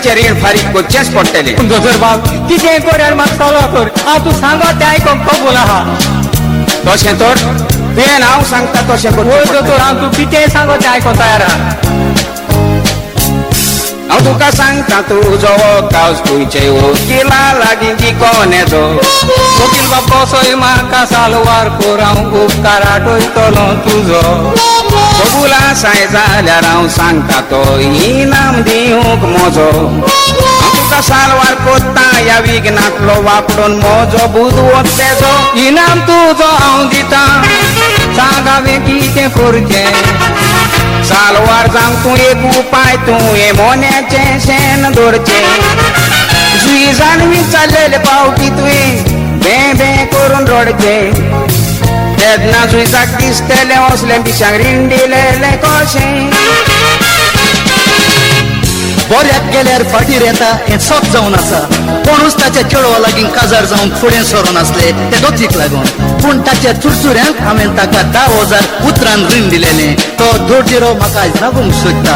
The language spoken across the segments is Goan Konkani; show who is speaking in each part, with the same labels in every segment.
Speaker 1: जुईजाचें रीण फारीक करचेंच पडटलें.
Speaker 2: दोतोर बाब, कितें कर आनी म्हाका साल्वार कर. हांव तूं सांगत तें आयकोंक कबूल आहा.
Speaker 1: तशें तर तुवें हांव सांगता तशें
Speaker 2: वय
Speaker 1: करचें.
Speaker 2: दोतोर, हांव तूं कितें सांगत तें आयकोंक तयार आहा.
Speaker 1: हांव तुका सांगता, तुजो कावस खंयचे वकिला लागीं जिकोन येजो.
Speaker 2: वकील बाब, कसोय म्हाका साल्वार कर, हांव उपकार आठयतलो तुजो.
Speaker 1: कबूल आसाय जाल्यार हांव सांगता तो इनाम दिवंक म्हजो. हांव तुका सालवार कोत्ता ह्या विघ्नांतलो वापरून म्हजो बुदवंत तेजो.
Speaker 2: इनाम तुजो हांव दिता, सांग हांवें कितें करचें.
Speaker 1: सालवार जावंक तूं एक उपाय, तुवें मोन्याचें शेण दवरचें. जुईजान विचारलेले पावटी तुवें बें बें करून रडचें. तेन्ना जुईजाक दिसतलें असलें पिशांक रीण दिलेलें कशें.
Speaker 3: बऱ्याक गेल्यार फाटीर येता हें सत जावन आसा. कोणूच ताच्या चेडवा लागीं काजार जावंक फुडें सरून आसले ते दोतीक लागून. पूण ताच्या चुरचुऱ्यांक हांवें ताका 10,000 उतरान रीण दिलेलें. तो दोडदिरो म्हाका आयज नागूंक सोदता.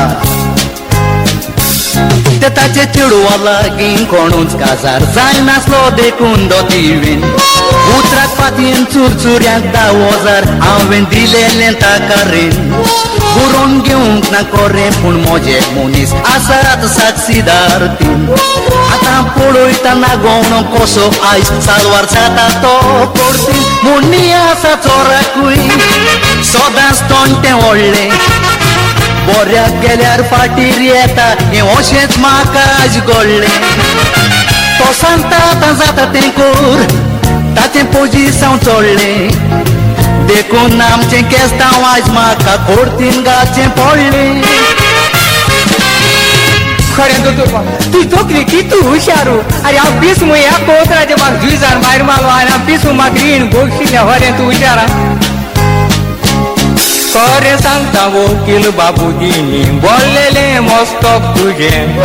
Speaker 3: ते ताचे चेडवा लागीं कोणूच काजार जायनासलो देखून दोतीवेन उतराक फातयेन चुरचुऱ्यांक 10,000 हांवें दिलेलें ताका रीण. बरोवन घेवंक ना कोरें, पूण म्हजे मनीस आसात साक्षीदार तीन. आतां पळयता नागोवणो कसो आयज सालवार जाता तो कोर्तीन. मुण्णी आसा चोराकूय सदांच तोंड तें व्हडलें. बऱ्याक गेल्यार फाटीर येता हें अशेंच म्हाका आयज घडलें. तो सांगता आतां जाता तें कर, ताचें पोजिसांव चडलें. देखून आमचें केस्तांव आयज म्हाका कोर्तीन घालचें पडलें.
Speaker 2: खरें दोतोर बाब, तूं तकली कितू हुशारू. आरे हांव पिसमू ह्या कोत्राचें म्हाका जुईजान भायर मारलो आनी हांव पिसू म्हाका रीण भोगशिल्लें. खरें तूं हुशार आहा. खरें सांगता वकील बाबू, तिणी बोल्लेलें मस्तक तुजें.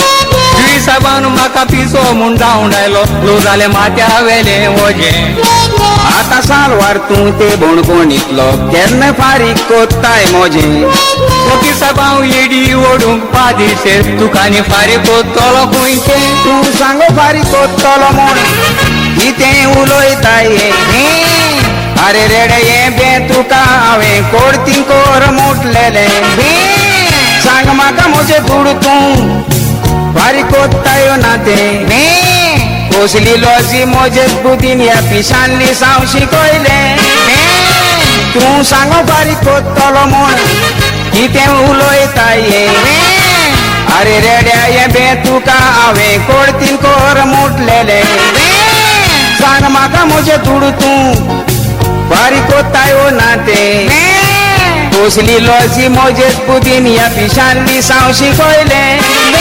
Speaker 2: जुई सायबान म्हाका पिसो म्हूण धांवडायलो, लो जालें माथ्या वेलें वजें.
Speaker 1: आतां सालवार तूं ते बोणकोणींतलो केन्ना फारीक कोत्ताय म्हजें.
Speaker 2: वकील सायब, हांव येडी ओडूंक पादिशेर, तुका आनी फारीक कोत्तलो खंयचें.
Speaker 1: तूं सांगो फारीक कोत्तलो म्हूण कितें उलयताय हें. आरे रेडे, हें बें तुका हांवें कोर्तीन कोर मुटलेलें. सांग म्हाका म्हजें दुडू तूं फारीक कोत्तायो ना तें. कसली लॉजी म्हजे बुदीन ह्या पिशानली साव शिकयलें. तूं सांगो फारीक कोत्तलो म्हूण कितें उलयताय हें. आरे रेड्या, हें बें तुका हांवें कोर्तीन कोर मुटलेलें. सांग म्हाका म्हजें दुडू तूं फारीक कोत्तायो ना तें. कसली लॉजी म्हजे बुदीन ह्या पिशानली साव शिकयलें.